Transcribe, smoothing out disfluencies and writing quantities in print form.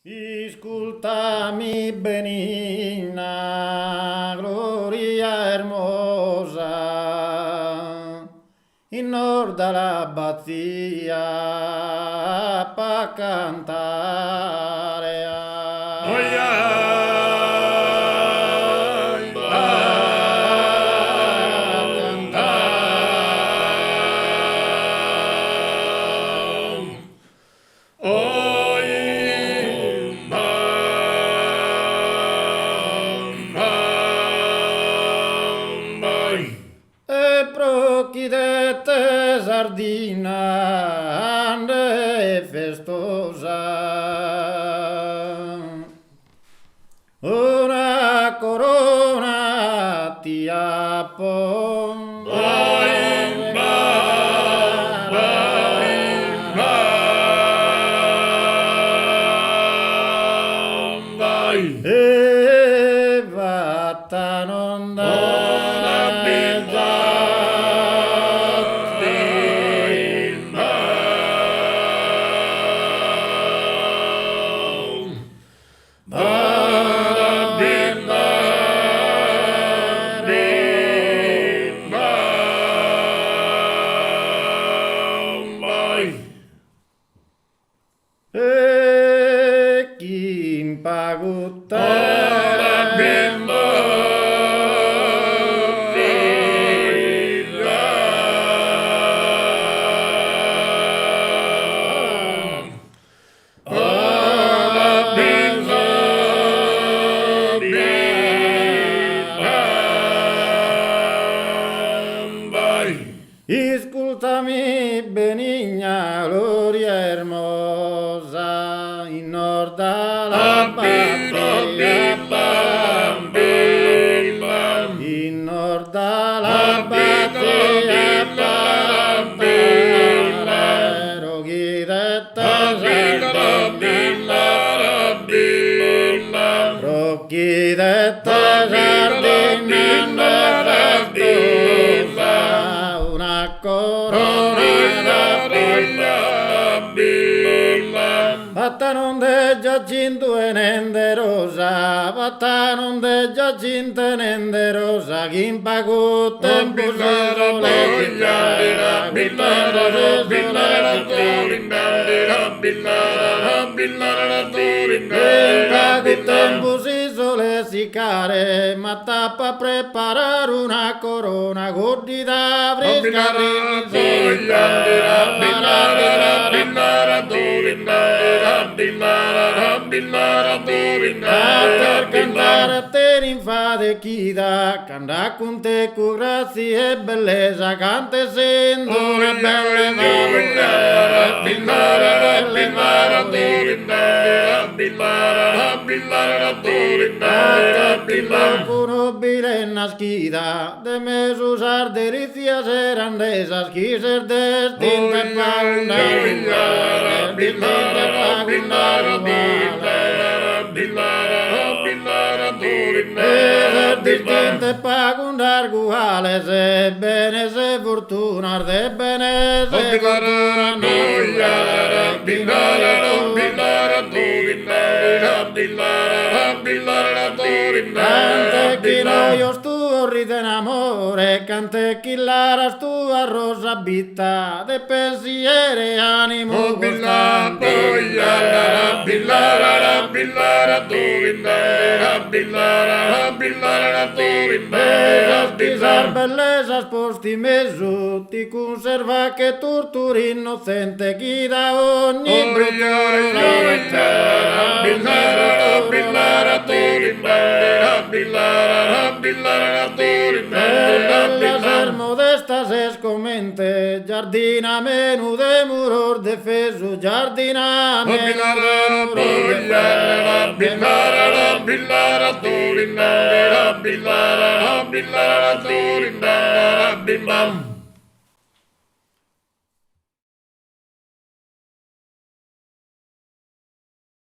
Iscultami benigna, gloria ermosa, in nord l'abbazia ap'a cantare. E pro chi de te Sardinna ande festosa una corona ti apo E fatta non E chin pagu Iscultami benigna gloria ermosa in nord l'abbazia in nord l'abbazia pro chi de te Sardinna pro chi de te Sardinna nde festosa una corona Fatta non de giacintu e nen de rosa, fatta non de giacintu e nen de rosa, chin pagu tempus Chin pagu tempus si solet siccare, ma t'apo a preparare una corona goddida frisca Ater cantare ater in fade chida Cand'a cun tecu grazia e bellesa cant'essendo una bella Locu nobile naschida de mesu sas delitzias erandesas chi ses destinta Distinta e pagu nd'as guales benes e fortunas de benes e fortunas Cant'e chi ojos tuos riden amore cant'e chi laras tuas rosa bitta de pensieri e animu costante. Deus chi sas bellesas postu in mesu ti cunservat che turture innozente chi da ogni Bella ses modesta ses comente giardinu amenu de muros defesu giardinu amenu de muros defesu.